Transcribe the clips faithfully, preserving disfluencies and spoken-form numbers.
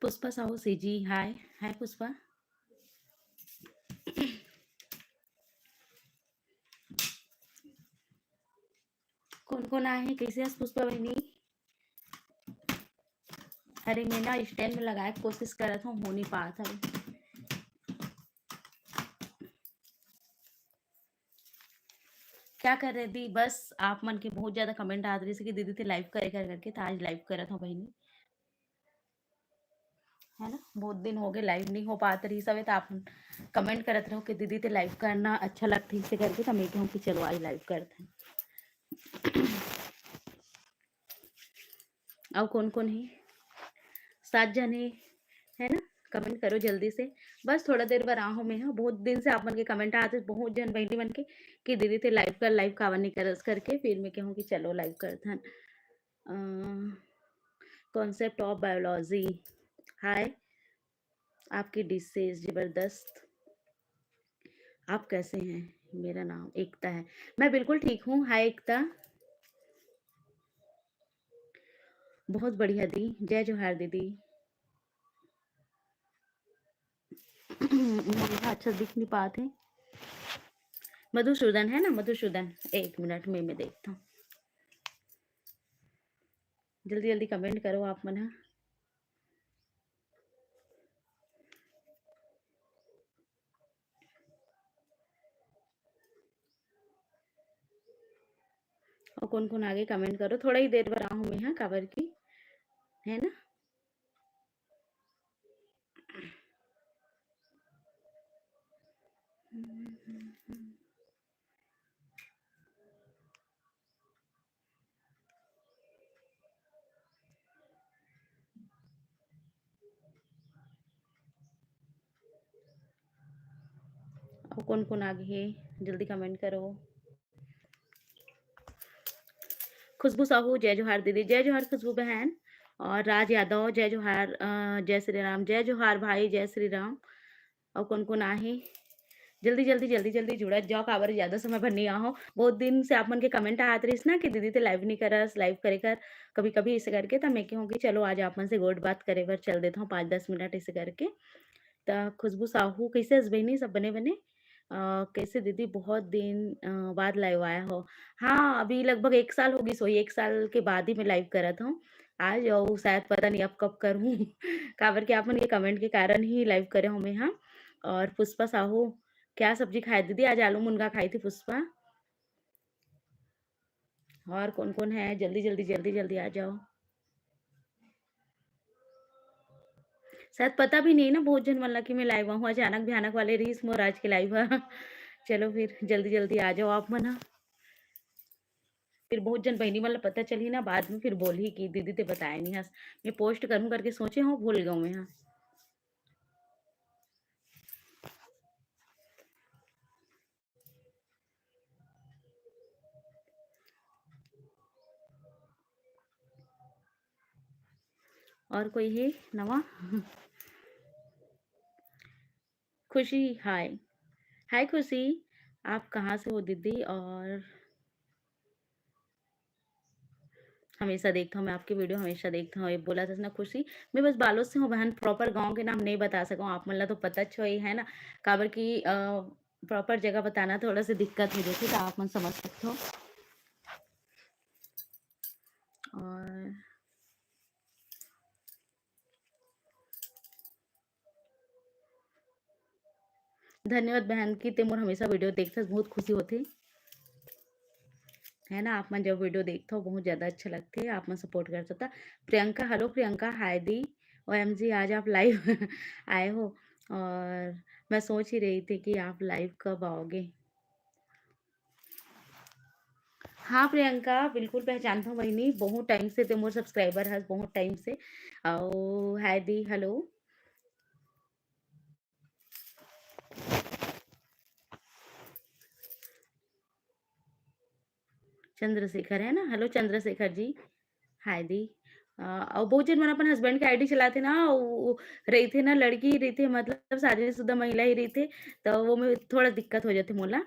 पुष्पा साहू सी जी, हाय, हाय पुष्पा। कोन-कोन आए हे? कइसे हस पुष्पा बहिनी? अरे, मैं ना stand में लगाए के कोशिश करत हूँ, हो नहीं पात हवे। क्या कर रहे दी? बस आप मन के बहुत ज्यादा comment आत रहिस कि दीदी ते live करे कर करके, त आज live करत हूँ बहिनी। है ना, बहुत दिन हो गए live नहीं हो पात रहिस हवे, त आप comment करत रहो कि दीदी ते live करना अच्छा लगथे इसे करके, त मैं कहूँ कि चलो आज live करत हन। अउ कोन-कोन हे? सात झन हे, है ना? Comment करो जल्दी से। बस थोड़ा देर बर आहूँ मैं ह। बहुत दिन से आप मन के comment आत हे, बहुत झन बहिनी मन के कि दीदी ते live कर, live काबर नहीं करस करके। फिर मैं कहूँ कि चलो live करथन। अ, Concept of Biology, हाय। आपकी dishes जबरदस्त। आप कैसे हैं? मेरा नाम एकता है। मैं बिल्कुल ठीक हूँ। हाय एकता। बहुत बढ़िया दी। जय जोहार दीदी। मोला अच्छा दिख नहीं पात हे। मधुसूदन है ना, मधुसूदन? एक मिनट में मैं देखता हूँ। जल्दी जल्दी comment करो आप मन ह। अउ कोन-कोन आगे comment करो, थोड़ा ही देर बर आहूँ मैं ह, काबर कि, है ना? अउ कोन-कोन आगे हे, जल्दी comment करो। खुशबू साहू, जय जोहार दीदी। जय जोहार खुशबू बहन। और राज यादव, जय जोहार, अ, जय श्री राम। जय जोहार भाई, जय श्री राम। अउ कोन-कोन आहे? जल्दी, जल्दी, जल्दी, जल्दी जुड़त जाओ, काबर ज्यादा समय बर नहीं आहो। बहुत दिन से आप मन के comment आत रहिस ना कि दीदी ते live नहीं करस, live करे कर, कभी-कभी इसे करके, त मैं कहूँ कि चलो आज आप मन से गोठ बात करे बर चल देत हूँ पाँच दस मिनट इसे करके। त खुशबू साहू, कइसे हस बहिनी? सब बने-बने? अ, कइसे दीदी बहुत दिन, अ, बाद live आए हो? हाँ, अभी लगभग एक साल हो गिस होही, एक साल के बाद ही मैं live करत हूँ। आज अउ शायद पता नहीं अब कब करूँ। काबर कि आप मन के comment के कारण ही live करे हूँ मैं, हाँ। और पुष्पा साहू, क्या सब्जी खाए दीदी? आज आलू मुनगा खाई थी पुष्पा। और कोन-कोन है? जल्दी, जल्दी, जल्दी, जल्दी आ जाओ। शायद पता भी नहीं ना बहुत झन मन ला कि मैं live आहूँ। अचानक भयानक वाले रहिस मोर आज के live ह। चलो फिर जल्दी, जल्दी आ जाओ आप मन ह। फिर बहुत झन बहिनी मन ला पता चलही ना, बाद में फिर बोलही कि दीदी ते बताए नहीं हस। मैं post करूँ करके सोचे हूँ, भूल गऊँ मैं ह। और कोई हे नवा? खुशी, हाय। हाय खुशी, आप कहाँ से हो दीदी? और हमेशा देखता हूँ मैं आपके video, हमेशा देखता हूँ। ये बोला था ना खुशी, मैं बस बालोद से हूँ बहन, proper गाँव के नाम नहीं बता सकूँ, आप मन ला तो पता छ ही है ना, काबर कि, अ, proper जगह बताना थोड़ा सा दिक्कत हो जाती, तो आप मन समझ सकते हो। और धन्यवाद बहन कि ते मोर हमेशा video देखथस, बहुत खुशी होथे, है ना। आप मन जब video देखथो, बहुत ज्यादा अच्छा लगथे, आप मन support करथो। त प्रियंका, hello प्रियंका, हाय दी। O M G, आज आप live आए हो और मैं सोच ही रही थी कि आप live कब आओगे। हाँ प्रियंका, बिल्कुल पहचानथो बहिनी, बहुत time से ते मोर subscriber हस, बहुत time से। अउ हाय दी, hello। चंद्रशेखर है ना? Hello चंद्रशेखर जी, हाय दी। अ, अउ बहुत झन मन अपन husband के I D चलाथे ना, वो रहिथे ना, लड़की रहिथे, मतलब शादीशुदा महिला ही रहिथे, त वो में थोड़ा दिक्कत हो जाथे मोला।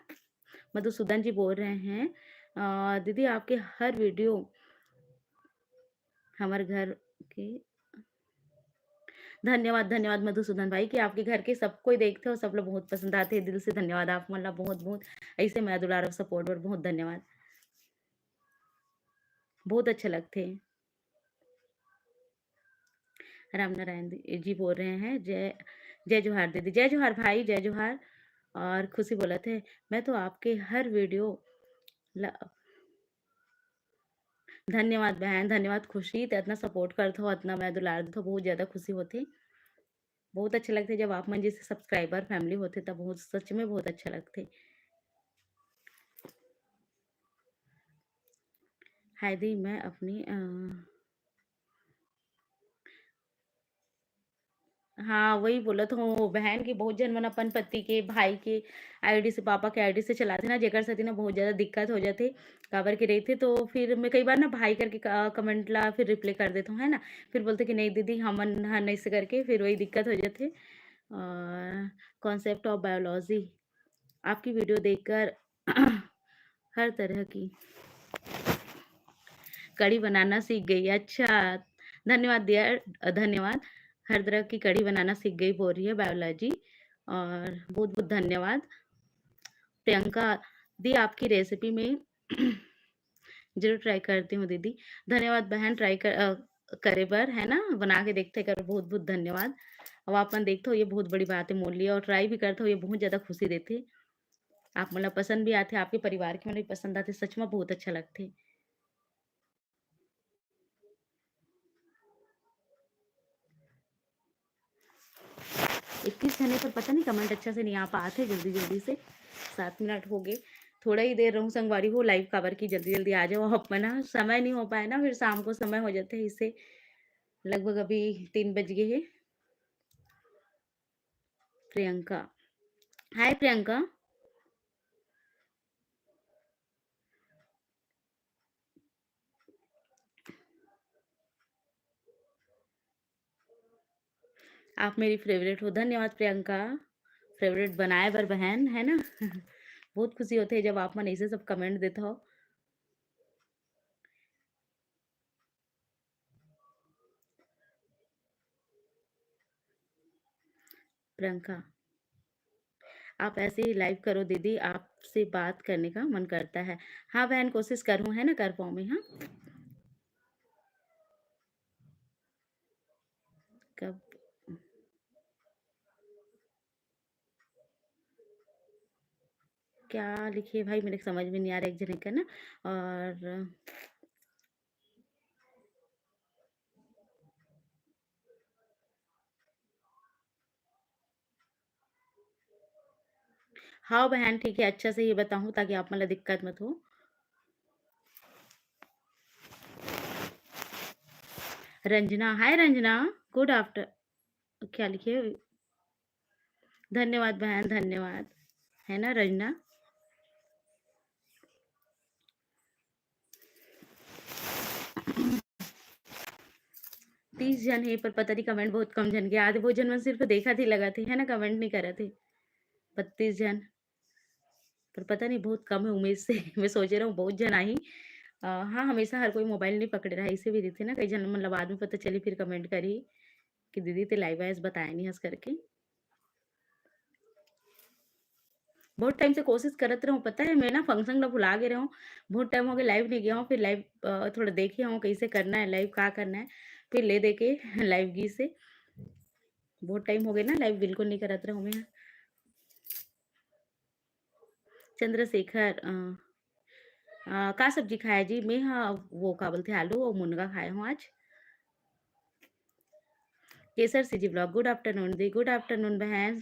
मधुसूदन जी बोल रहे हैं, अ, दीदी आपके हर video हमर घर के धन्यवाद, धन्यवाद मधुसूदन भाई कि आपके घर के सब कोई देखथे अउ सब ला बहुत पसंद आथे। दिल से धन्यवाद आप मन ला बहुत-बहुत, ऐसे मया दुलार अउ support बर बहुत धन्यवाद। बहुत अच्छा लगथे। राम नारायण दी-, जी बोल रहे हैं, जय, जय जोहार दीदी, जय जोहार भाई, जय जोहार। और खुशी बोलत हे, मैं तो आपके हर video ला, धन्यवाद बहन, धन्यवाद खुशी, ते अतना support करथो, अतना मया दुलार देथो, बहुत ज्यादा खुशी होथे। बहुत अच्छा लगथे जब आप मन जैसे subscriber family होथे, तब बहुत, सच में बहुत अच्छा लगथे। हाय दी, मैं अपनी, अ, हाँ, वही बोलत हूँ बहन कि बहुत झन मन अपन पति के, भाई के ID से, पापा के ID से चलाथे ना, जेकर सेती ना बहुत ज्यादा दिक्कत हो जाथे, काबर के रहिथे। तो फिर मैं कई बार ना भाई करके क-, comment ला फिर reply कर देथव, है ना? फिर बोलथे कि नहीं दीदी, हमन ह नहीं से करके, फिर वही दिक्कत हो जाथे। अ, Concept of Biology, आपकी video देखकर हर तरह की कढ़ी बनाना सीख गई। अच्छा, धन्यवाद dear, धन्यवाद। हर तरह की कढ़ी बनाना सीख गई बोल रही है Biology, और बहुत-बहुत धन्यवाद। प्रियंका दी, आपकी recipe में जरूर try करती हूँ दीदी। धन्यवाद बहन, try कर, अ, करे बर, है ना, बना के देखथे कर, बहुत-बहुत धन्यवाद। अब आप मन देखथव, ये बहुत बड़ी बात है मोर लिए, और try भी करथव, ये बहुत ज्यादा खुशी देथे। आप मन ला पसंद भी आथे, आपके परिवार के मन भी पसंद आथे, सच में बहुत अच्छा लगथे। इक्कीस झने पर पता नहीं comment अच्छा से नहीं आ पात हे जल्दी जल्दी से। सात मिनट हो गए, थोड़ा ही देर रहूं संगवारी हो live, काबर की जल्दी जल्दी आ जाओ आप मन ह। समय नहीं हो पाए ना, फिर शाम को समय हो जाथे, इसे लगभग अभी तीन बज गए हे। प्रियंका, हाय प्रियंका। आप मेरी favourite हो। धन्यवाद प्रियंका, favourite बनाए बर बहन, है ना? बहुत खुशी होथे जब आप मन ऐसे सब comment देथव। प्रियंका, आप ऐसे ही live करो दीदी, आपसे बात करने का मन करता है। हाँ बहन, कोशिश करूँ, है ना, कर पाऊँ मैं, हाँ? कब, क्या लिखे भाई, मेरे समझ में नहीं आ रहा एक जने का ना। और हाँ बहन, ठीक है, अच्छा से ही बताहूँ ताकि आप मन ला दिक्कत मत हो। रंजना, हाय रंजना, good after-, क्या लिखे? धन्यवाद बहन, धन्यवाद, है ना रंजना? तीस झन हे, पर पता नहीं comment बहुत कम झन के आथे। बहुत झन मन सिर्फ देखत ही लगत हे, है ना, comment नहीं करत हे। बत्तीस झन, पर पता नहीं, बहुत कम हे उम्मीद से। मैं सोचे रहूँ बहुत झन आही। अ, हाँ, हमेशा हर कोई mobile नहीं पकड़े रहा, इसे भी रहिथे ना, कई झन मन ला बाद में पता चली, फिर comment करही कि दीदी ते live आयस, बताए नहीं हस करके। बहुत time से कोशिश करत रहूँ, पता है, मैं ना function ला भुला गे रहूँ, बहुत time हो गए live नहीं गया हूँ, फिर live, अ, थोड़ा देखे हूँ कैसे करना है live, का करना है, फिर ले दे के live गिस हे। बहुत time हो गए ना live बिल्कुल नहीं करत रहूँ मैं। चंद्रशेखर, अ, अ, का सब्जी खाया जी? मैं हा वो का बोलथे, आलू और मुनगा खाए हूँ आज। केसर CG vlog, good afternoon दी, good afternoon बहन।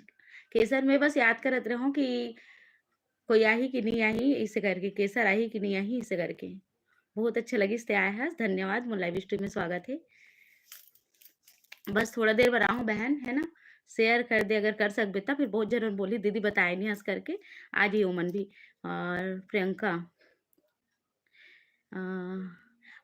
केसर में बस याद करत रहूं कि कोई आही कि नहीं आही, इसे करके, केसर आही कि नहीं आही, इसे करके। बहुत अच्छा लगिस ते आए हस, धन्यवाद, मोर live stream में स्वागत है। बस थोड़ा देर बर आहूं बहन, है ना, share कर दे अगर कर सकबे त। फिर बहुत जरूर बोली दीदी बताए नहीं हस करके, आ जाइए ओमन भी। और प्रियंका, अ,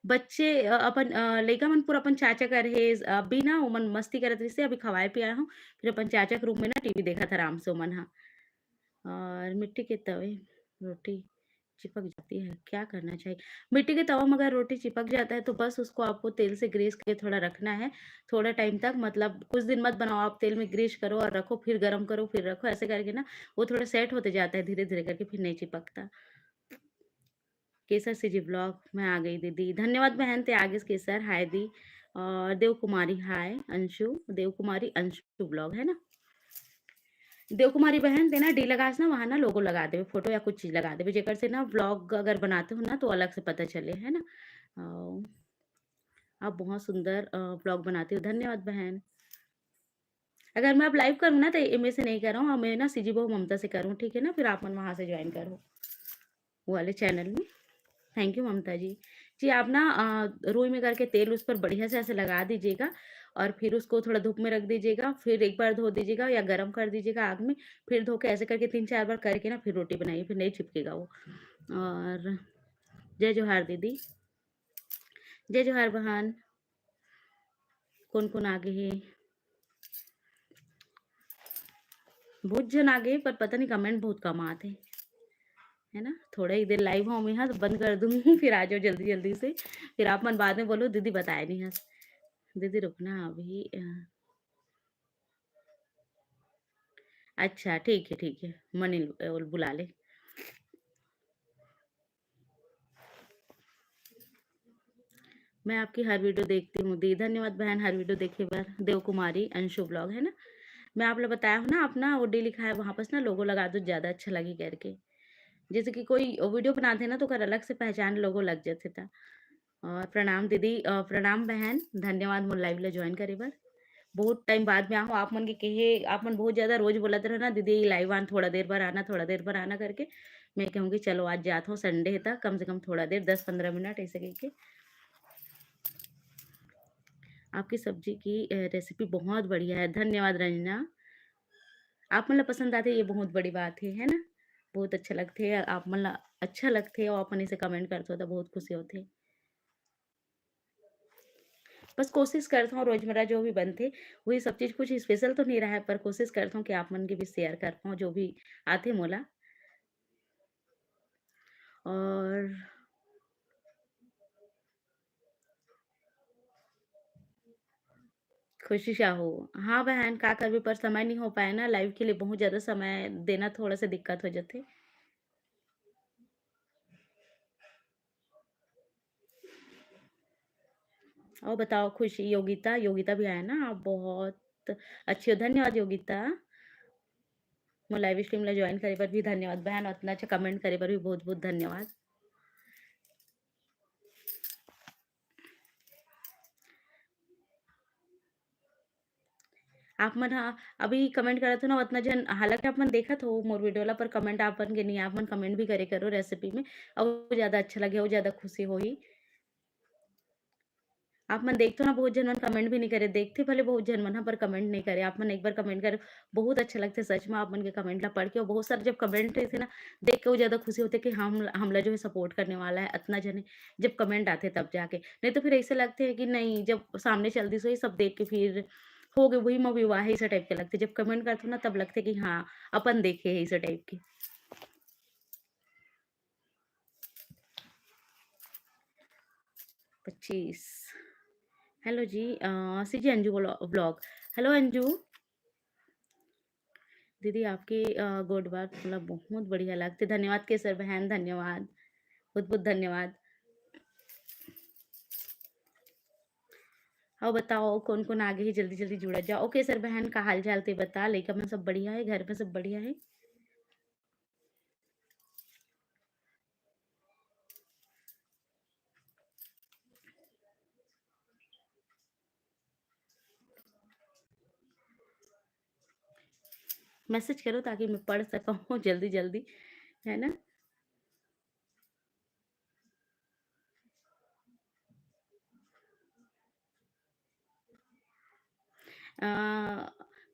बच्चे, अ, अपन, अ, लइका मन पूरा अपन चाचा कर हे, अभी ना ओमन मस्ती करत रहिसे, अभी खवाए पियाए हूँ, फिर अपन चाचा के room में ना TV देखत आराम से ओमन ह। और मिट्टी के तवे रोटी, चिपक जाती है, क्या करना चाहिए? मिट्टी के तवा में अगर रोटी चिपक जाता है तो बस उसको आपको तेल से ग्रीस करके थोड़ा रखना है, थोड़ा टाइम तक, मतलब कुछ दिन मत बनाओ आप, तेल में ग्रीस करो और रखो, फिर गरम करो, फिर रखो, ऐसे करके ना वो थोड़ा सेट होते जाता है धीरे-धीरे करके, फिर नहीं चिपकता। केसर सीजी ब्लॉग में आ गई दीदी, धन्यवाद बहन ते आगे केसर, हाय दी। और देव कुमारी हाय, अंशु, देव कुमारी अंशु ब्लॉग है ना। देव कुमारी बहन ते ना डी लगास ना, वहाँ ना लोगो लगा देवे, फोटो या कुछ चीज लगा देवे, जेकर से ना ब्लॉग अगर बनाते हो ना तो अलग से पता चले, है ना। अ, आप बहुत सुंदर, अ, ब्लॉग बनाती हो, धन्यवाद बहन। अगर मैं अब लाइव करूँ ना तो इनमें से नहीं करूँ, मैं ना सीजी बहू ममता से करूँ, ठीक है ना, फिर आप मन वहाँ से ज्वाइन करो वो वाले चैनल में। थैंक यू ममता जी। जी, आप ना, अ, रुई में करके तेल उस पर बढ़िया से ऐसे लगा दीजिएगा और फिर उसको थोड़ा धूप में रख दीजिएगा, फिर एक बार धो दीजिएगा या गरम कर दीजिएगा आग में, फिर धो के ऐसे करके तीन चार बार करके ना फिर रोटी बनाइए, फिर नहीं चिपकेगा वो। और जय जोहार दीदी, जय जोहार बहन। कोन कोन आगे हे? बहुत झन आगे, पर पता नहीं कमेंट बहुत कम आते, है ना। थोड़ा ही देर लाइव हूँ मैं यहाँ, तो बंद कर दूँगी फिर आ जाओ जल्दी जल्दी से, फिर आप मन बाद में बोलो दीदी बताए नहीं है। दीदी रुकना अभी, अ, अच्छा ठीक है, ठीक है, मनी ल-, बुला ले। मैं आपकी हर वीडियो देखती हूँ दी। धन्यवाद बहन, हर वीडियो देखे बर। देव कुमारी अंशु ब्लॉग है ना, मैं आप लोग बताया हूँ ना, अपना ओडी लिखा है वहाँ पास ना लोगो लगा दो, ज़्यादा अच्छा लगी करके। जैसे कि कोई वीडियो बनाते हैं ना तो ओकर अलग से पहचान लोगो लग जाते था। और प्रणाम दीदी, अ, प्रणाम बहन, धन्यवाद मोर लाइव ला ज्वाइन करे बर। बहुत टाइम बाद में आहूँ, आप मन के कहे, आप मन बहुत ज़्यादा रोज बोलत रहो ना, "दीदी लाइव आन, थोड़ा देर बर आना, थोड़ा देर बर आना" करके। मैं कहूँगी चलो आज जात हूँ, संडे हे त कम से कम थोड़ा देर दस पंद्रह मिनट ऐसे कह के। आपकी सब्जी की, अ, रेसिपी बहुत बढ़िया है, धन्यवाद रंजना। आप मन ला पसंद आथे ये बहुत बड़ी बात है, है ना? बहुत अच्छा लगथे, आप मन ला अच्छा लगथे और आप मन इसे कमेंट करथो त बहुत खुशी होथे। बस कोशिश करथौं रोजमर्रा जो भी बनथे, वही सब चीज कुछ स्पेशल तो नहीं रहा है, पर कोशिश करथौं कि आप मन के भी शेयर कर पाऊँ जो भी आथे मोला। और खुशी साहू, हाँ बहन, का करबे पर समय नहीं हो पाए ना, लाइव के लिए बहुत ज़्यादा समय देना थोड़ा सा दिक्कत हो जाथे। और बताओ खुशी, योगिता, योगिता भी आया ना, आप बहुत अच्छी हो, धन्यवाद योगिता। मोर लाइव स्ट्रीम ला ज्वाइन करे बर भी धन्यवाद बहन, और इतना अच्छा कमेंट करे बर भी बहुत बहुत धन्यवाद। आप मन ह अभी कमेंट करत हो ना, उतना झन, हालांकि आप मन देखत हो मोर वीडियो ला, पर कमेंट आप मन के नहीं, आप मन कमेंट भी करे करो रेसिपी में, और वो ज़्यादा अच्छा लगे, वो ज़्यादा खुशी होही। आप मन देखथो ना, बहुत झन मन कमेंट भी नहीं करे, देखथे भले बहुत झन मन ह, पर कमेंट नहीं करे। आप मन एक बार कमेंट करे, बहुत अच्छा लगथे सच में आप मन के कमेंट ला पढ़ के। और बहुत सारे जब कमेंट रहिथे ना, देख के वो ज़्यादा खुशी होथे कि हम, हमला जो है सपोर्ट करने वाला है अतना झन है। जब कमेंट आथे तब जाके, नहीं तो फिर ऐसे लगथे कि नहीं, जब सामने चल दिस होही सब देख के फिर हो गए वही में विवाह ऐसा टाइप के लगथे। जब कमेंट करथो ना तब लगथे कि हाँ, अपन देखे है ऐसा टाइप के। पच्चीस। हेलो जी, अ, सीजी अंजू ब्लॉ-, ब्लॉग। हेलो अंजू। दीदी आपके, अ, गोठ बात मतलब बहुत बढ़िया लगथे। धन्यवाद केसर बहन, धन्यवाद। बहुत बहुत धन्यवाद। अउ बताओ कोन कोन आगे हे, जल्दी जल्दी जुड़ा जाओ। ओके सर बहन, का हाल चाल ते बता, लइका मन सब बढ़िया है, घर में सब बढ़िया है? मैसेज करो ताकि मैं पढ़ सकूँ जल्दी जल्दी, है ना? अ,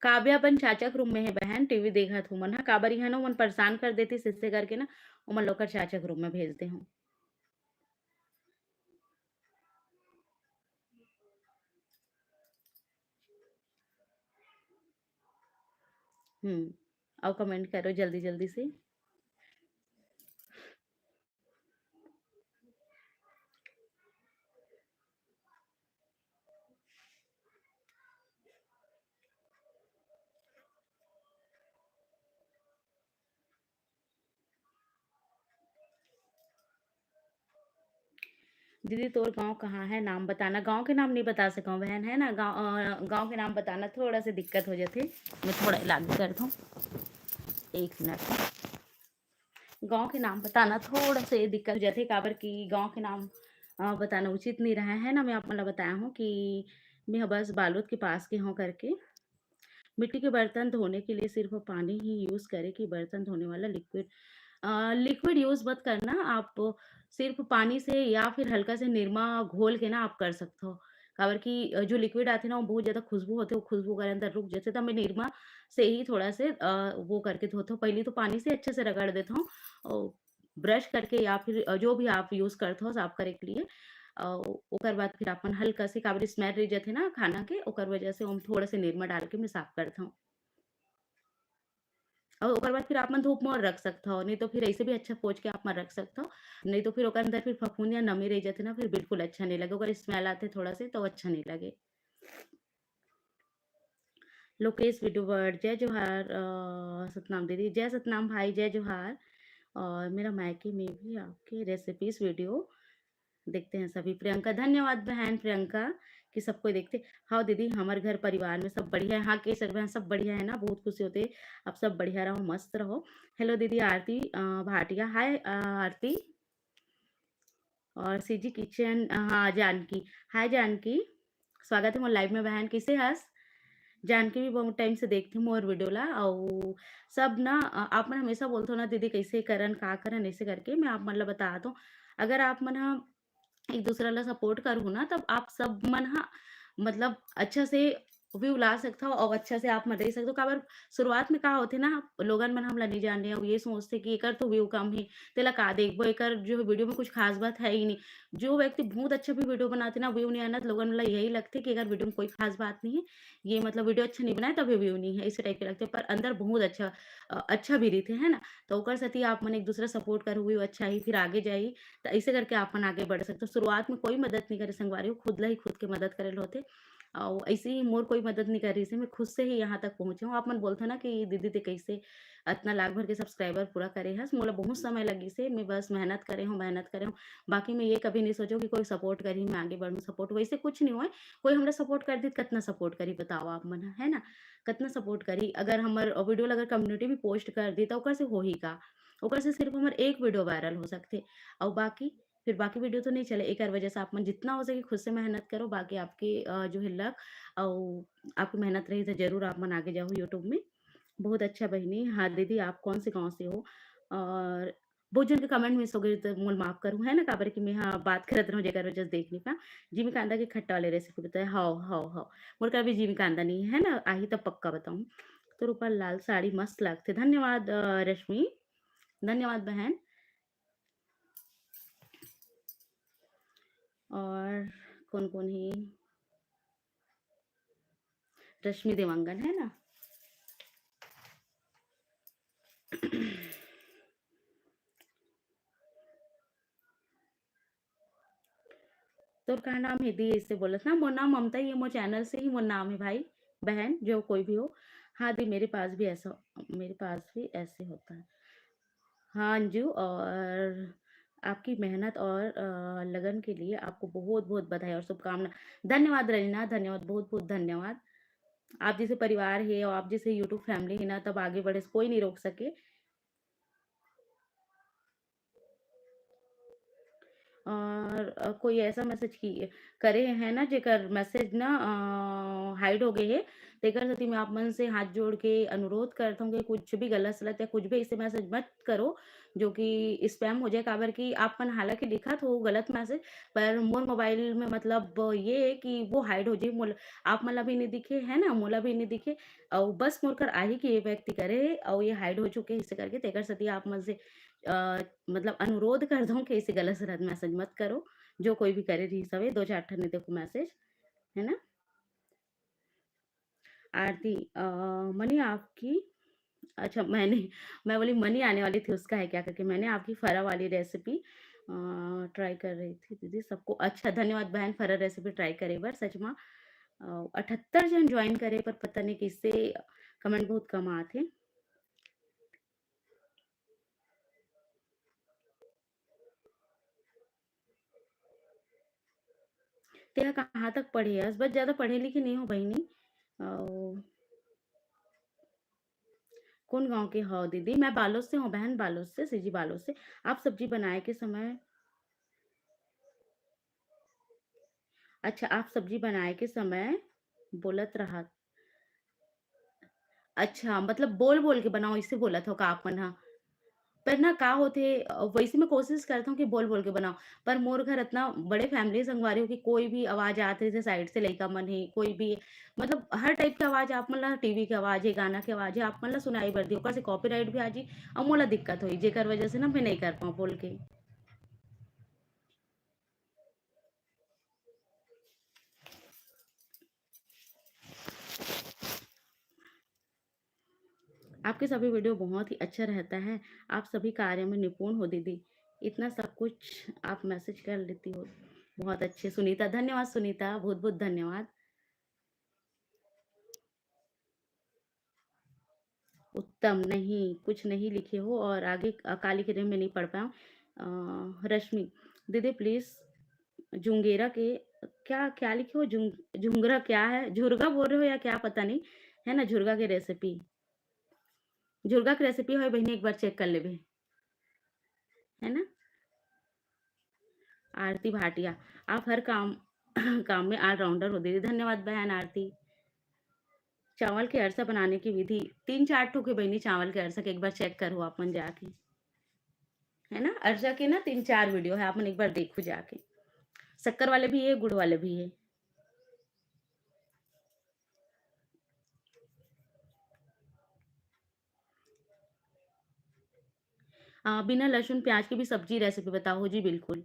काव्या अपन चाचा के रूम में हे बहन, टीवी देखत हे ओमन ह, काबर इहाँ ना ओमन परेशान कर देतिस, इससे करके ना ओमन ला ओकर चाचा के रूम में भेज दे हूँ। हम्म, अउ कमेंट करो जल्दी जल्दी से। दीदी तोर गाँव कहाँ है, नाम बताना। गाँव के नाम नहीं बता सकूँ बहन, है ना, गाँव, अ, गाँव के नाम बताना थोड़ा सा दिक्कत हो जाथे। मैं थोड़ा इलाज करता हूँ, एक मिनट। गाँव के नाम बताना थोड़ा सा ये दिक्कत हो जाथे, काबर कि गाँव के नाम, अ, बताना उचित नहीं रहा है ना। मैं आप मन ला बताया हूँ कि मैं बस बालोद के पास के हूँ करके। मिट्टी के बर्तन धोने के लिए सिर्फ पानी ही use करें कि बर्तन धोने वाला लिक्विड, अ, लिक्विड use मत करना आप, सिर्फ पानी से या फिर हल्का से निरमा घोल के ना आप कर सकते हो। काबर कि, अ, जो लिक्विड आथे ना, वो बहुत ज़्यादा खुशबू होथे, वो खुशबू अगर अंदर रुक जाथे, तो मैं निरमा से ही थोड़ा से, अ, वो करके धोथो। पहले तो पानी से अच्छे से रगड़ देथो और ब्रश करके या फिर, अ, जो भी आप use करथो साफ करे के लिए, अ, ओकर बाद फिर अपन हल्का से, काबर smell रह जाथे ना खाना के, ओकर वजह से हम थोड़ा से निरमा डाल के मैं साफ करथो। और ओकर बाद फिर आप मन धूप में और रख सकथो, नहीं तो फिर ऐसे भी अच्छा पोंछ के आप मन रख सकथो, नहीं तो फिर ओकर अंदर फिर फफूंद या नमी रह जाथे ना, फिर बिल्कुल अच्छा नहीं लगे, ओकर smell आथे थोड़ा से, तो अच्छा नहीं लगे। लोकेश वीडियो वर्ल्ड, जय जोहार, अ, सतनाम दीदी, जय सतनाम भाई, जय जोहार। और मेरा मायके में भी आपके रेसिपीज वीडियो देखते हैं सभी। प्रियंका, धन्यवाद बहन प्रियंका कि सबको देखते। हाँ दीदी, हमारे घर परिवार में सब बढ़िया है। हाँ केसर बहन, सब बढ़िया है ना, बहुत खुशी होती है। आप सब बढ़िया रहो, मस्त रहो। हेलो दीदी आरती, अ, भाटिया, हाय, अ, आरती। और सीजी किचन, अ, हाँ जानकी, हाय जानकी, स्वागत है मोर लाइव में बहन, किसे हस? जानकी भी बहुत टाइम से देखथे मोर वीडियो ला, अउ सब ना, अ, आप मन हमेशा बोलथो ना दीदी कैसे करन, का करन, ऐसे करके मैं आप मन ला बतात हूँ। अगर आप मन ह एक दूसरा ला सपोर्ट करहू ना, तब आप सब मन ह मतलब अच्छा से व्यू ला सकथव और अच्छा से आप मन रह सकथव। काबर शुरुआत में का होथे ना, लोगन मन हमला नहीं जाने और ये सोचथे कि एकर तो व्यू कम है, तेला का देखबो, एकर जो वीडियो में कुछ खास बात है ही नहीं। जो व्यक्ति बहुत अच्छा भी वीडियो बनाथे ना, व्यू नहीं आना, तो लोगन ला यही लगथे कि एकर वीडियो में कोई खास बात नहीं है, ये मतलब वीडियो अच्छा नहीं बनाए तभी व्यू नहीं है, इस टाइप के लगथे। पर अंदर बहुत अच्छा, अ, अच्छा भी रहिथे, है ना? तो ओकर सेती आप मन एक दूसरा सपोर्ट करहू, व्यू अच्छा ही, फिर आगे जाही। तो ऐसे करके आप मन आगे बढ़ सकते हो। शुरुआत में कोई मदद नहीं करे संगवारी हो, खुद ला ही खुद के मदद करे ल होथे। और ऐसे ही मोर कोई मदद नहीं कर रही से, मैं खुद से ही यहाँ तक पहुँचे हूँ। आप मन बोलथो ना कि दीदी ते कैसे अतना लाख भर के सब्सक्राइबर पूरा करे हस, मोला बहुत समय लगी से, मैं बस मेहनत करे हूँ, मेहनत करे हूँ। बाकी मैं ये कभी नहीं सोचो कि कोई सपोर्ट करी, मैं आगे बढ़ूँ, सपोर्ट वैसे कुछ नहीं हुआ। कोई हमरा सपोर्ट कर दी, कितना सपोर्ट करी बताओ आप मन, है ना? कितना सपोर्ट करी? अगर हमर वीडियो ला अगर कम्युनिटी भी पोस्ट कर दी, तो ओकर से होही का? ओकर से सिर्फ हमर एक वीडियो वायरल हो सकथे, और बाकी फिर बाकी वीडियो तो नहीं चले। एकर वजह से आप मन जितना हो सके खुद से मेहनत करो, बाकी आपके, अ, जो है लक और आपकी मेहनत रही तो जरूर आप मन आगे जाओ YouTube में। बहुत अच्छा बहिनी। हाँ दीदी, आप कौन से गाँव से हो? और बहुत जन के कमेंट मिस हो गए तो मोल माफ करूँ, है ना, काबर कि मैं हाँ बात करत रहूँ, जेकर वजह से देख नहीं पा। जिमी कांदा के खट्टा वाले रेसिपी बताए, हाओ, हाओ, हाओ। मोर करा भी जिमी कांदा नहीं है ना, आही तब पक्का बताऊँ। तो रूपा लाल साड़ी मस्त लगते। धन्यवाद, अ, रश्मि, धन्यवाद बहन। और कौन-कौन हे? रश्मि देवांगन, है ना? तोर का नाम हे दी? ऐसे बोलत ना, मोर नाम ममता ही है, मोर चैनल से ही मोर नाम है भाई, बहन, जो कोई भी हो। हाँ दी, मेरे पास भी ऐसा, मेरे पास भी ऐसे होता है। हाँ अंजू, और आपकी मेहनत और, अ, लगन के लिए आपको बहुत-बहुत बधाई और शुभकामना। धन्यवाद रवीना, धन्यवाद, बहुत-बहुत धन्यवाद। आप जैसे परिवार है और आप जैसे YouTube फैमिली है ना, तब आगे बढ़े से कोई नहीं रोक सके। और, अ, कोई ऐसा मैसेज की, करे है ना, जेकर मैसेज ना, अ, हाइड हो गए है, तेकर सेती मैं आप मन से हाथ जोड़ के अनुरोध करता हूँ कि कुछ भी गलत सलत या कुछ भी ऐसे मैसेज मत करो, जो कि स्पैम हो जाए, काबर कि आप मन हालांकि लिखत हो गलत मैसेज, पर मोर मोबाइल में मतलब ये है कि वो हाइड हो जाए, मोल-, आप मन ला भी नहीं दिखे, है ना, मोला भी नहीं दिखे, और बस मोर कर आही कि ये व्यक्ति करे हे, और ये हाइड हो चुके हैं, इसे करके, तेकर सेती आप मन से, अ, मतलब अनुरोध करत हूँ कि ऐसे गलत सलत मैसेज मत करो, जो कोई भी करे रही सवे, दो चार ठन देखो मैसेज, है ना? आरती, अ, मनी आपकी, अच्छा, मैंने, मैं बोली मनी आने वाली थी, उसका है क्या करके, मैंने आपकी फरा वाली रेसिपी, अ, ट्राई कर रही थी दीदी, सबको, अच्छा, धन्यवाद बहन, फरा रेसिपी ट्राई करे बर, सच में, अ, अठहत्तर जन ज्वाइन करे, पर पता नहीं किससे कमेंट बहुत कम आते। तेहा कहाँ तक पढ़े हस? बस ज्यादा पढ़े लिखे नहीं हो बहिनी। अउ कौन गांव के हो दीदी? मैं बालोद से हूँ बहन, बालोद से, सीजी बालोद से। आप सब्जी बनाए के समय, अच्छा, आप सब्जी बनाए के समय बोलत रहत, अच्छा, मतलब बोल-बोल के बनाओ, इसे बोलत हो का आप मन ह? पर ना का होथे, अ, वैसे मैं कोशिश करत हूँ कि बोल-बोल के बनाओ, पर मोर घर इतना बड़े family संगवारी हो कि कोई भी आवाज आत रहिथे, side से लइका मन हे, कोई भी, मतलब हर type के आवाज आप मन ला, टीवी के आवाज हे, गाना के आवाज हे, आप मन ला सुनाई बर दिही, ओकर से copyright भी आ जी, अउ मोला दिक्कत होही, जेकर वजह से ना मैं नहीं कर पाऊँ बोल के। आपके सभी video बहुत ही अच्छा रहता है। आप सभी कार्य में निपुण हो दीदी। इतना सब कुछ आप message कर लेती हो। बहुत अच्छे सुनीता, धन्यवाद सुनीता, बहुत-बहुत धन्यवाद। उत्तम, नहीं, कुछ नहीं लिखे हो और आगे, अ, का लिखे रहे, मैं नहीं पढ़ पाया हूँ। अ, रश्मि, दीदी please जुंगेरा के क्या, क्या लिखे हो? जुंग-, झुंगरा क्या है? झुरगा बोल रहे हो या क्या, पता नहीं, है ना, झुरगा के recipe। झुरगा के recipe होय बहिनी, एक बार check कर लेबे, है ना? आरती भाटिया, आप हर काम, काम में all-rounder हो दीदी। धन्यवाद बहन आरती। चावल के अरसा बनाने की विधि, तीन चार ठो के बहिनी चावल के अरसा के, एक बार check करो आप मन जाके, है ना? अरसा के ना तीन चार video है, आप मन एक बार देखो जाके। शक्कर वाले भी है, गुड़ वाले भी है। आ, बिना लहसुन प्याज के भी सब्जी recipe बताओ। जी बिल्कुल।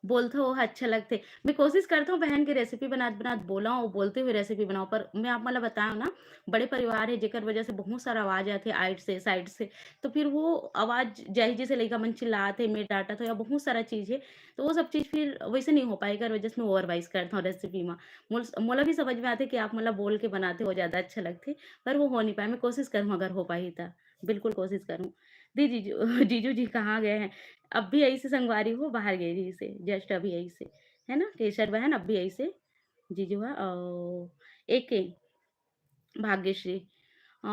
बोलथो ओह अच्छा लगथे। मैं कोशिश करथों बहन के recipe बनात-बनात बोलंव, अउ बोलते हुए recipe बनाओ, पर मैं आप मन ल बतायेंव ना, बड़े परिवार हे, जेकर वजह से बहुत सारा आवाज आथे आइड से, side से, तो फिर वो आवाज जाही, जैसे लइका मन चिल्लात हे, मेड़ डांटत हे, या बहुत सारा चीज हे, तो वो सब चीज फिर वैसे नहीं हो पाए, एकर वजह से मैं over voice करथों recipe म। मोल-, मोला भी समझ में आथे कि आप मन ल बोल के बनाते हो, ज्यादा अच्छा लगथे, पर वो हो नहीं पाए। मैं कोशिश करहूँ, अगर हो पाही त, बिल्कुल कोशिश करहूँ। दी जीजू, जीजू जी कहाँ गए हैं? अब भी ऐसे संगवारी हो, बाहर गए रहिसे, just अभी ऐसे, है ना? केसर बहन अब भी ऐसे, जीजू हा, अउ एके भाग्यश्री, अ,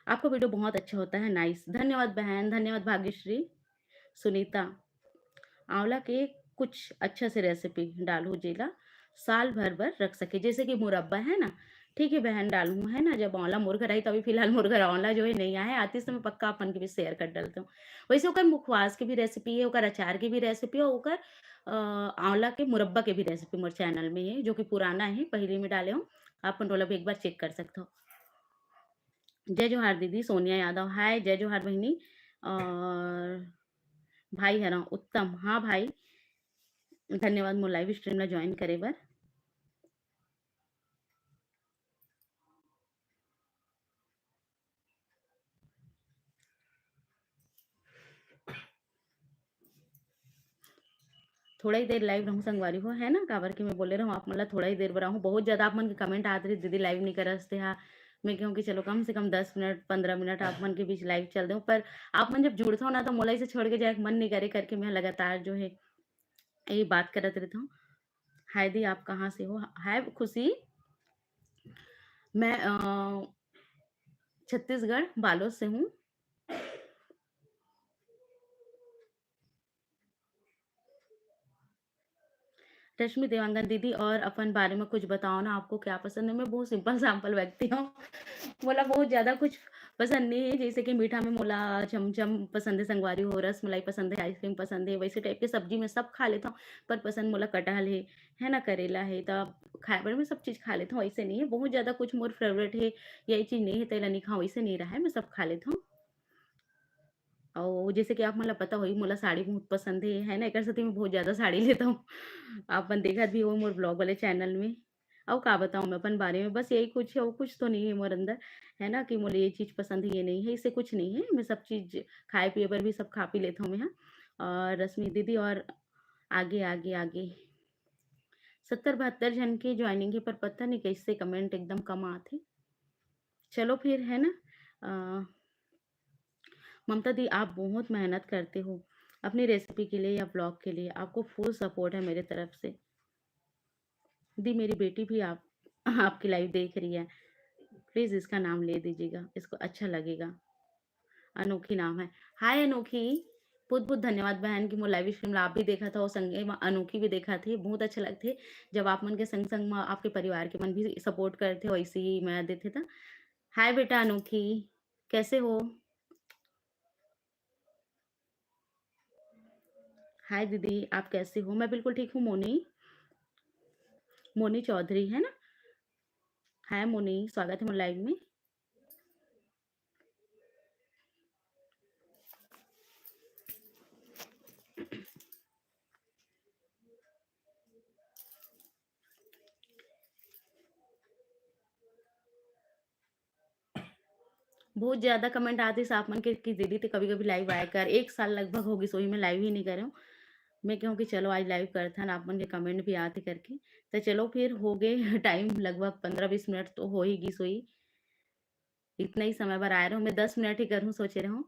आपका video बहुत अच्छा होता है, nice। धन्यवाद बहन, धन्यवाद भाग्यश्री। सुनीता, आंवला के कुछ अच्छा से recipe डालहू, जेला साल भर बर रख सके, जैसे कि मुरब्बा, है ना? ठीक है बहन, डालहूँ, है ना? जब आंवला मोर घर आही, तो अभी फिलहाल मोर घर आंवला जो है नहीं आया है, आतिस तो मैं पक्का आप मन के भी share कर डालत हूँ। वैसे ओकर मुखवास के भी recipe है, ओकर अचार के भी recipe है, ओकर, अ, आंवला के मुरब्बा के भी recipe मोर channel में है, जो कि पुराना है, पहले में डाले हूँ, आप मन ओला भी एक बार check कर सकते हो। जय जोहार दीदी, सोनिया यादव, hi, जय जोहार बहिनी। और भाई हरव उत्तम, हाँ भाई, धन्यवाद मोर live stream ला join करे बर। थोड़ा ही देर live रहूँ संगवारी हो, है ना, काबर कि मैं बोले रहूँ आप मन ला थोड़ा ही देर बर आहूँ। बहुत ज्यादा आप मन के comment आत रही, "दीदी live नहीं करस ते हा।" मैं कहूँ कि चलो कम से कम दस मिनट, पन्द्रह मिनट आप मन के बीच live चल देहूँ, पर आप मन जब जुड़थो ना, तो मोला इसे छोड़ के जाए के मन नहीं करे करके मैं लगातार जो है ये बात करत रहता हूँ। हाय दी, आप कहाँ से हो? हाय खुशी, मैं, अ, छत्तीसगढ़ बालोद से हूँ। रश्मि देवांगन दीदी, और अपन बारे में कुछ बताओ ना, आपको क्या पसंद है? मैं बहुत simple साम्पल व्यक्ति हूँ। मोला बहुत ज्यादा कुछ पसंद नहीं है, जैसे कि मीठा में मोला चमचम पसंद है, संगवारी हो, रसमलाई पसंद है, ice cream पसंद है, वैसे type के सब्जी में सब खा लेता हूँ, पर पसंद मोला कटहल है, है ना, करेला है, तो खाए बर मैं सब चीज खा लेता हूँ। ऐसे नहीं है बहुत ज्यादा कुछ मोर favourite है, यही चीज नहीं है, तेला नहीं खाऊँ, ऐसे नहीं रहा है, मैं सब खा लेता हूँ। अउ जैसे कि आप मन ला पता होही, मोला साड़ी बहुत पसंद हे, है ना? एकर सेती मैं बहुत ज्यादा साड़ी लेता हूँ। आप मन देखत भी हो मोर vlog वाले channel में। अउ का बताऊँ मैं अपन बारे में, बस यही कुछ है, अउ कुछ तो नहीं है मोर अंदर, है ना? कि मोला ये चीज पसंद है, ये नहीं है, इससे कुछ नहीं है। मैं सब चीज खाए पिए बर भी सब खा पी लेता हूँ मैं, हाँ। और रश्मि दीदी और आगे, आगे, आगे। सत्तर बहत्तर झन के joining हे, पर पता नहीं कैसे comment एकदम कम आथे। चलो फिर, है ना? अ, ममता दी, आप बहुत मेहनत करते हो अपनी रेसिपी के लिए या व्लॉग के लिए, आपको फुल सपोर्ट है मेरे तरफ से। दी, मेरी बेटी भी आप आपकी लाइव देख रही है, प्लीज इसका नाम ले दीजिएगा, इसको अच्छा लगेगा। अनोखी नाम है। हाय अनोखी, बहुत बहुत धन्यवाद बहन कि मोर लाइव स्ट्रीम ला आप भी देखा था और संगे मा अनोखी भी देखा थे। बहुत अच्छा लगथे जब आप मन के संग संग मा आपके परिवार के मन भी सपोर्ट करथे, वैसे ही मया देथे था। हाय बेटा अनोखी, कैसे हो? हाय दीदी, आप कैसे हो? मैं बिल्कुल ठीक हूँ मोनी, मोनी चौधरी है ना? हाय मोनी, स्वागत है मोर लाइव में। बहुत ज्यादा कमेंट आतिस आप मन के कि दीदी ते कभी-कभी लाइव आया कर। एक साल लगभग हो गिस, वही मैं लाइव ही नहीं करे हूँ। मैं कहूँ कि चलो आज लाइव करथन, आप मन के कमेंट भी आथे करके। तो चलो फिर हो गए टाइम लगभग पन्द्रह बीस मिनट तो हो ही गिस होही। इतना ही समय बर आए रहूँ, मैं दस मिनट ही करूँ सोचे रहूँ।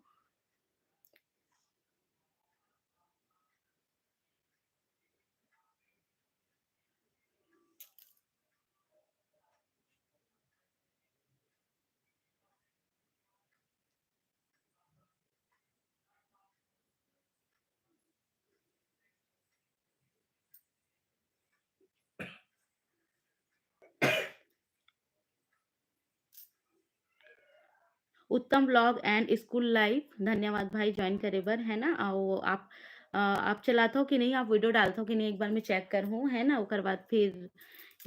उत्तम व्लॉग एंड स्कूल लाइफ, धन्यवाद भाई ज्वाइन करे बर, है ना? अउ आप, अ, आप चलाथव कि नहीं, आप वीडियो डालथव कि नहीं, एक बार मैं चेक करहूँ, है ना? ओकर बाद फिर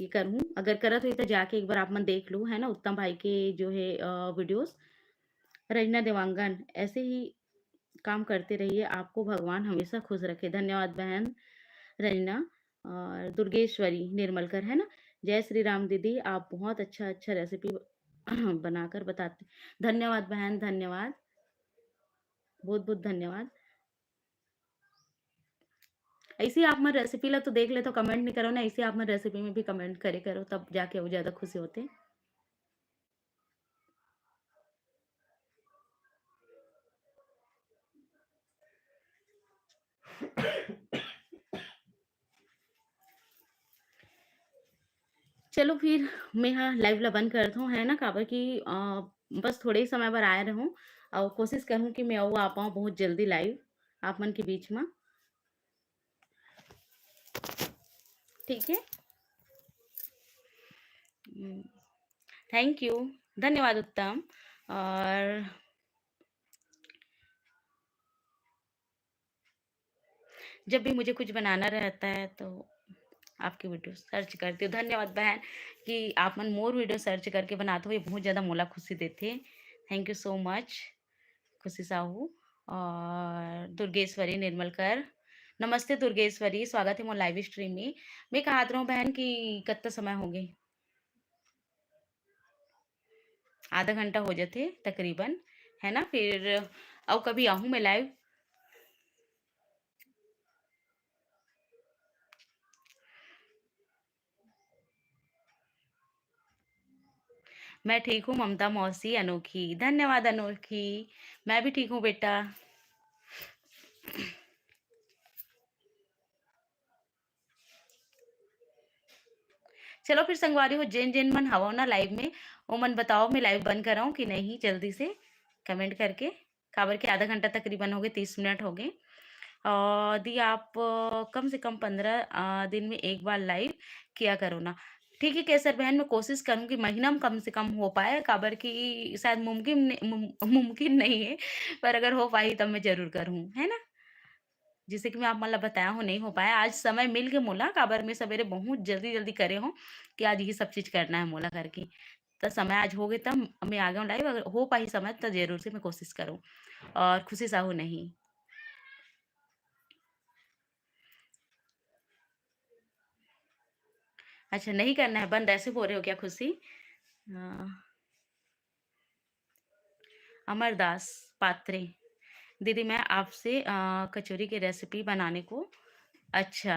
ये करहूँ, अगर करत होही तो जाके एक बार आप मन देख लू, है ना? उत्तम भाई के जो है, अ, वीडियोज़। रजना देवांगन, ऐसे ही काम करते रहिए, आपको भगवान हमेशा खुश रखे। धन्यवाद बहन रजना। और दुर्गेश्वरी निर्मलकर, है ना? जय श्री राम दीदी, आप बहुत अच्छा, अच्छा रेसिपी बनाकर बताते। धन्यवाद बहन, धन्यवाद, बहुत, बहुत धन्यवाद। ऐसे ही आप मन रेसिपी ला तो देख लेथव, कमेंट नहीं करो ना, ऐसे ही आप मन रेसिपी में भी कमेंट करे करो, तब जाके वो ज़्यादा खुशी होते। चलो फिर मैं हा लाइव ला बंद करत हूँ, है ना, काबर कि, अ, बस थोड़े ही समय बर आए रहूँ और कोशिश करूँ कि मैं अउ आ पाऊँ बहुत जल्दी लाइव आप मन के बीच में। ठीक है, हम्म, थैंक यू, धन्यवाद उत्तम। और जब भी मुझे कुछ बनाना रहता है तो आपकी वीडियो सर्च करती हूँ। धन्यवाद बहन कि आप मन मोर वीडियो सर्च करके बनाते हो, ये बहुत ज़्यादा मोला खुशी देते। थैंक यू सो मच खुशी साहू। और दुर्गेश्वरी निर्मलकर, नमस्ते दुर्गेश्वरी, स्वागत है मोर लाइव स्ट्रीम में। मैं कहत रहूँ बहन कि कत्ता समय हो गए, आधा घंटा हो जाथे तकरीबन, है ना? फिर अउ कभी आहूँ मैं लाइव। मैं ठीक हूँ ममता मौसी, अनोखी। धन्यवाद अनोखी, मैं भी ठीक हूँ बेटा। चलो फिर संगवारी हो, जेन जेन मन हवव ना लाइव में, ओमन बताओ मैं लाइव बंद कराऊं कि नहीं, जल्दी से कमेंट करके, काबर के आधा घंटा तकरीबन हो गए, तीस मिनट हो गए। और दी आप, अ, कम से कम पन्द्रह, अ, दिन में एक बार लाइव किया करो ना। ठीक है केसर बहन, मैं कोशिश करूँ कि महीना में कम से कम हो पाए, काबर कि शायद मुमकिन न-, मुम-, मुमकिन नहीं है, पर अगर हो पाही तब मैं जरूर करूँ, है ना? जैसे कि मैं आप मन ला बताया हूँ, नहीं हो पाया। आज समय मिल के मोला, काबर मैं सवेरे बहुत जल्दी-जल्दी करे हूँ कि आज ये सब चीज़ करना है मोला करके। त समय आज हो गए, तब मैं आ गया हूँ लाइव। अगर हो पाही समय, त जरूर से मैं कोशिश करूँ और खुशी साहू नहीं। अच्छा, नहीं करना है बंद, ऐसे बोल रहे हो क्या खुशी? हाँ। अमरदास पात्रे, दीदी मैं आपसे, अ, कचौरी की रेसिपी बनाने को, अच्छा।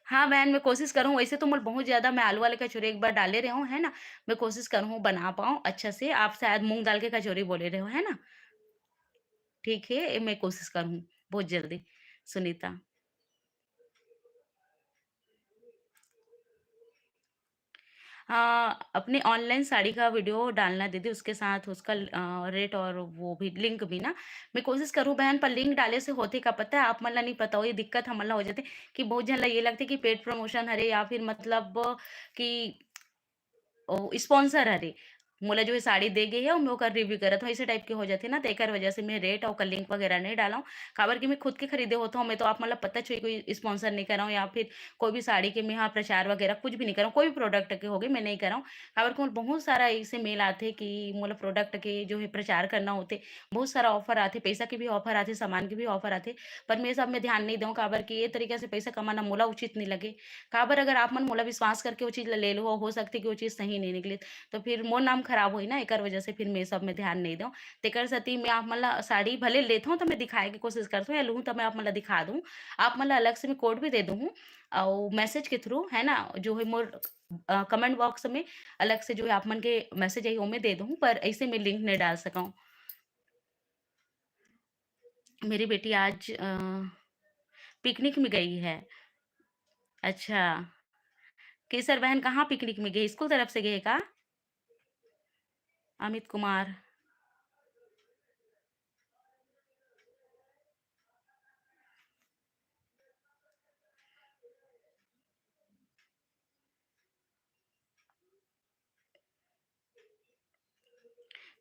हाँ बहन, मैं कोशिश करूँ। वैसे तो मोर बहुत ज़्यादा, मैं आलू वाले कचौरी एक बार डाले रहे हूँ, है ना? मैं कोशिश करूँ बना पाऊँ अच्छा से। आप शायद मूँग दाल के कचौरी बोले रहे हो, है ना? ठीक है, मैं कोशिश करूँ बहुत जल्दी। सुनीता। हाँ, अपने online साड़ी का video डालना दीदी, उसके साथ उसका ल-, अ, rate और वो भी link भी ना। मैं कोशिश करूँ बहन, पर link डाले से होथे का पता है, आप मन ला नहीं पता हो, ये दिक्कत हमन ला हो जाथे कि बहुत झन ला ये लगथे कि paid promotion हरे या फिर मतलब कि ओ sponsor हरे, मोला जो है साड़ी दे गे हे अउ मैं ओकर review करत हूँ, ऐसे type के हो जाथे ना, तो एकर वजह से मैं rate अउ ओकर link वगैरह नहीं डाला हूँ। काबर कि मैं खुद के खरीदे होता हूँ, मैं तो आप मन ला पता छुई कोई sponsor नहीं करा हूँ या फिर कोई भी साड़ी के मैं हाँ प्रचार वगैरह कुछ भी नहीं करा हूँ, कोई भी product के होगे मैं नहीं करा हूँ। काबर कि मोला बहुत सारा ऐसे mail आथे कि मोला product के जो है प्रचार करना होथे, बहुत सारा offer आथे, पैसा के भी offer आथे, सामान के भी offer आथे, पर मैं सब में ध्यान नहीं दूँ, काबर कि ये तरीका से पैसा कमाना मोला उचित नहीं लगे। काबर अगर आप मन मोला विश्वास करके वो चीज़ ला ले लो, हो सकथे कि वो चीज़ सही नहीं निकले, तो फिर मोर नाम खराब होही ना, एकर वजह से फिर मैं सब में ध्यान नहीं दूँ। तेकर सेती मैं आप मन ला साड़ी भले लेथों, तो मैं दिखाए के कोशिश करथों, या लूँ, तो मैं आप मन ला दिखा दूँ। आप मन ला अलग से मैं code भी दे दूँ, अउ message के through, है ना, जो है मोर, अ, comment box में अलग से जो है आप मन के message आई, वो मैं दे दूँ, पर ऐसे मैं link नहीं डाल सकूँ। मेरी बेटी आज, अ, picnic में गई है। अच्छा, केसर बहन कहाँ picnic में गई? स्कूल तरफ से गए का? अमित कुमार।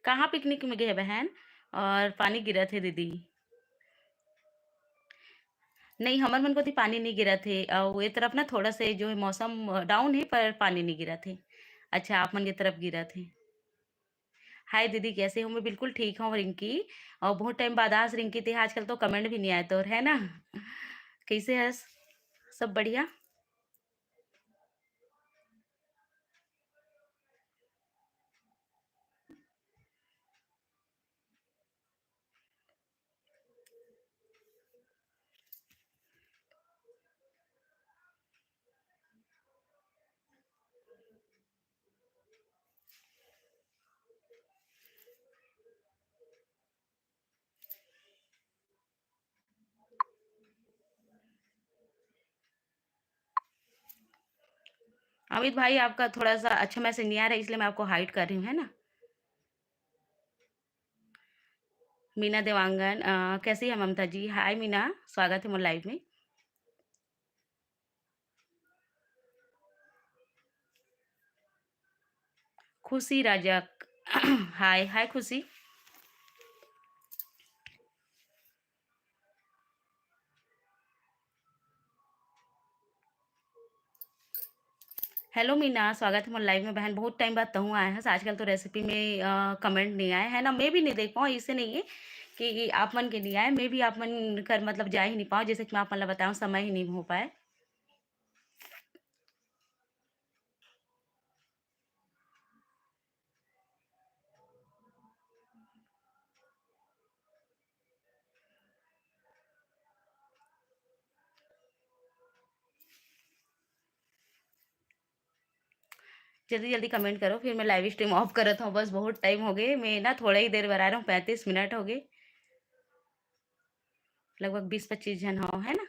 कहाँ picnic में गे हे बहन? और पानी गिरत हे दीदी। नहीं, हमर मन कोती पानी नहीं गिरत हे। अउ ए तरफ ना थोड़ा से जो है मौसम down हे, पर पानी नहीं गिरत हे। अच्छा, आप मन के तरफ गिरत हे। हाय दीदी, कैसे हो? मैं बिल्कुल ठीक हूँ रिंकी। और बहुत time बाद आज रिंकी ते आजकल तो comment भी नहीं आए तोर, है ना? कैसे हस? सब बढ़िया? अमित भाई, आपका थोड़ा-सा अच्छा message नहीं आ रहा है, इसलिए मैं आपको hide कर रही हूँ, है ना? मीना देवांगन, अ, कैसी है ममता जी? हाय मीना, स्वागत है मोर live में। खुशी राजक, हाय, हाय खुशी। Hello मीना, स्वागत है मोर live में बहन। बहुत time बाद तहूँ आए हस। आजकल तो recipe में, अ, comment नहीं आए, है ना? मैं भी नहीं देख पाऊँ, ऐसे नहीं है कि आप मन के नहीं आए, मैं भी आप मन कर मतलब जा ही नहीं पाऊँ, जैसे कि मैं आप मन ला बताऊँ, समय ही नहीं हो पाए। जल्दी-जल्दी comment करो, फिर मैं live stream off करत हूँ। बस बहुत time हो गए, मैं ना थोड़ा ही देर बर आ रहा हूँ, पैंतीस मिनट हो गए। लगभग बीस पच्चीस झन हो, है ना?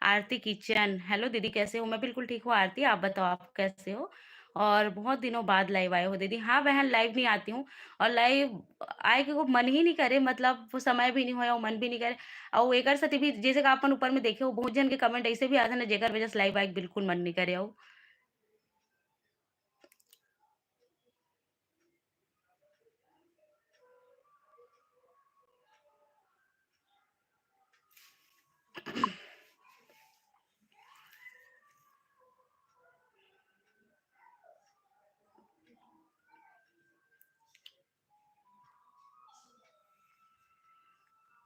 आरती किचन, hello दीदी, कैसे हो? मैं बिल्कुल ठीक हूँ आरती, आप बताओ, आप कैसे हो? और बहुत दिनों बाद live आए हो दीदी। हाँ बहन, live नहीं आती हूँ, और live आए के को मन ही नहीं करे, मतलब वो समय भी नहीं होया, वो मन भी नहीं करे। और एकर सेती भी, जैसे कि आप मन ऊपर में देखे हो, बहुत झन के comment ऐसे भी आथे ना, जेकर वजह से live आए के बिल्कुल मन नहीं करे हो।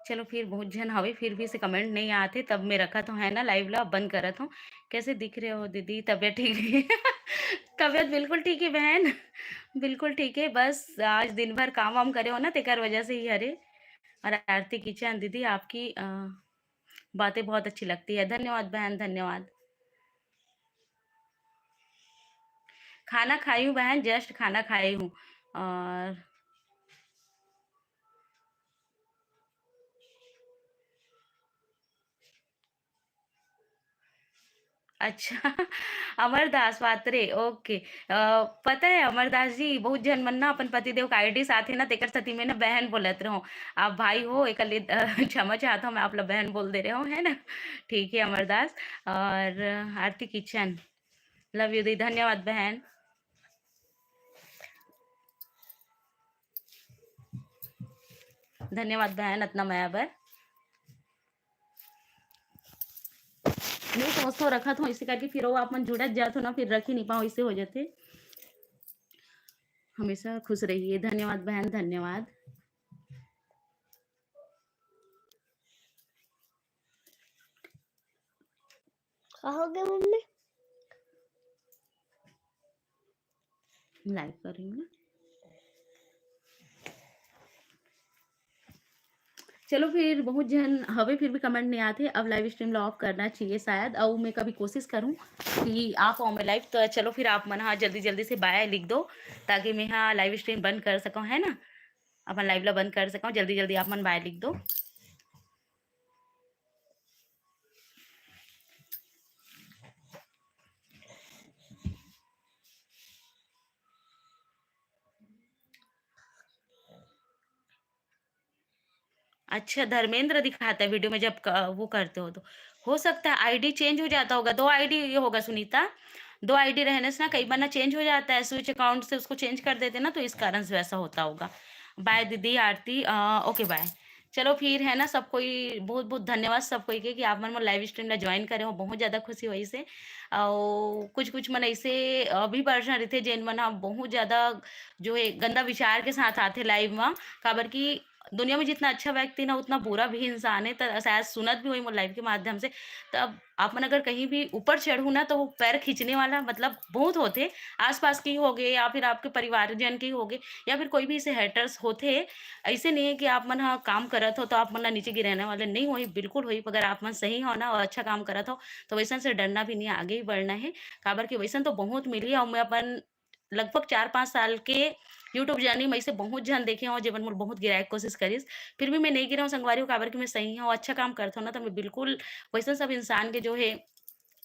चलो, फिर बहुत झन हवे, फिर भी से comment नहीं आत हे, तब मैं रखत हूँ, है ना, live ला बंद करत हूँ। कैसे दिख रहे हो दीदी? तबीयत ठीक नहीं है? तबीयत बिल्कुल ठीक है बहन, बिल्कुल ठीक है। बस आज दिन भर काम वाम करे हो ना, तेकर वजह से ही हरे। और आरती किचन दीदी, आपकी, अ, बातें बहुत अच्छी लगती है। धन्यवाद बहन, धन्यवाद। खाना खाई हूँ बहन, just खाना खाई हूँ। और अच्छा, अमरदास पात्रे, OK। अ, पता है अमरदास जी, बहुत झन मन ना अपन पतिदेव का ID साथ है ना, तेकर सेती में ना बहन बोलत रहूं। आप भाई हो, एकर लिए, अ, क्षमा चाहत हूँ, मैं आप ला बहन बोल दे रहे हूँ, है ना? ठीक है अमरदास। और आरती किचन, love you दी, धन्यवाद बहन। धन्यवाद बहन, अतना मया बर। नहीं, सोच तो रखत हूँ, इसे करके फिर वो आप मन जुड़त जात हो ना, फिर रख ही नहीं पाओ, इसे हो जाते। हमेशा खुश रहिए। धन्यवाद बहन, धन्यवाद। का हो गया मम्मी? Live कर रही हूँ ना। चलो फिर, बहुत झन हवे फिर भी comment नहीं आते। अब live stream ला off करना चाहिए शायद, और मैं कभी कोशिश करूँ कि आप आओ मैं live। तो चलो फिर आप मन हा जल्दी जल्दी से bye लिख दो, ताकि मैं हा live stream बंद कर सकूँ, है ना? अपन live ला बंद कर सकूँ, जल्दी जल्दी आप मन bye लिख दो। अच्छा, धर्मेंद्र दिखाता है video में जब क-, वो करते हो तो। हो सकता है ID change हो जाता होगा, दो ID ये होगा सुनीता, दो ID रहने से ना कई बार ना change हो जाता है, switch account से उसको change कर देते ना, तो इस कारण से वैसा होता होगा। Bye दीदी आरती, अ, OK bye। चलो फिर है ना, सब कोई बहुत-बहुत धन्यवाद सब कोई के कि आप मन मोर live stream ला join करे हो, बहुत ज़्यादा खुशी होइस हे। अउ कुछ-कुछ मन ऐसे अभी पर्सन रहिथे जेन मन ह बहुत ज़्यादा जो है गंदा विचार के साथ आथे live म, काबर कि दुनिया में जितना अच्छा व्यक्ति ना उतना बुरा भी इंसान है। त शायद सुनत भी होही मोर live के माध्यम से। त आप मन अगर कहीं भी ऊपर चढ़हू ना तो वो पैर खींचने वाला मतलब बहुत होथे, आसपास के ही होगे या फिर आपके परिवारजन के ही होगे या फिर कोई भी ऐसे haters होथे। ऐसे नहीं है कि आप मन ह काम करत हो तो आप मन ला नीचे गिराने वाले नहीं होही, बिल्कुल होही। अगर आप मन सही हो ना और अच्छा काम करत हो तो वैसन से डरना भी नहीं, आगे ही बढ़ना है। काबर कि वैसन तो बहुत मिली और मैं अपन लगभग चार पाँच साल के YouTube journey में ऐसे बहुत झन देखे हो जेमन मोर बहुत गिराए के कोशिश करिस, फिर भी मैं नहीं गिराऊँ संगवारी हो, काबर कि मैं सही हूँ, अच्छा काम करत हूँ ना, तो मैं बिल्कुल वैसन सब इंसान के जो है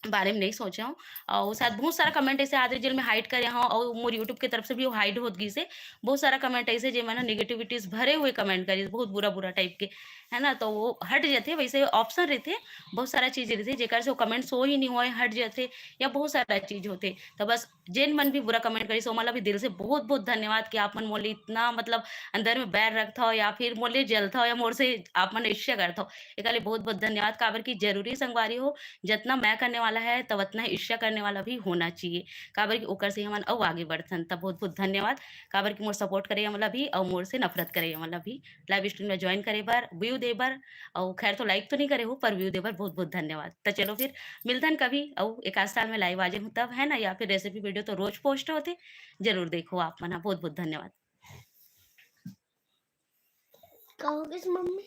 बारे में नहीं सोचे हूँ। और शायद बहुत सारा comment ऐसे आते जेन मैं hide करे हूँ और मोर YouTube के तरफ से भी वो hide होत गिस हे। बहुत सारा comment ऐसे जेमन ह negativities भरे हुए comment करिस, बहुत बुरा-बुरा type के, है ना? तो वो हट जाथे, वैसे option रहिथे, बहुत सारा चीज रहिथे जेकर से वो comment show ही नहीं होए, हट जाथे या बहुत सारा चीज होथे। तो बस जेन मन भी बुरा comment करिस, ओमन ला भी दिल से बहुत-बहुत धन्यवाद कि आप मन मोर ले इतना मतलब अंदर में बैर रखथव या फिर मोर ले जलथव या मोर से आप मन ईर्ष्या करथव। एकर ले बहुत-बहुत धन्यवाद, काबर कि जरूरी संगवारी हो, जतना मैं करने वाला है, त वतना ही ईर्ष्या करने वाला भी होना चाहिए, काबर कि ओकर से हमन अउ आगे बढ़थन। त बहुत-बहुत धन्यवाद, काबर कि मोर support करइया मन ला भी अउ मोर से नफरत करइया मन ला भी। Live stream में join करे बर, view दे बर, अउ खैर तो like तो नहीं करे हो, पर view दे बर बहुत-बहुत धन्यवाद। त चलो फिर मिलथन कभी अउ एक आध साल में live आ जाहूँ तब, है ना? या फिर recipe video तो रोज post होथे, जरूर देखो आप मन ह। बहुत-बहुत धन्यवाद। का हो गइस मम्मी?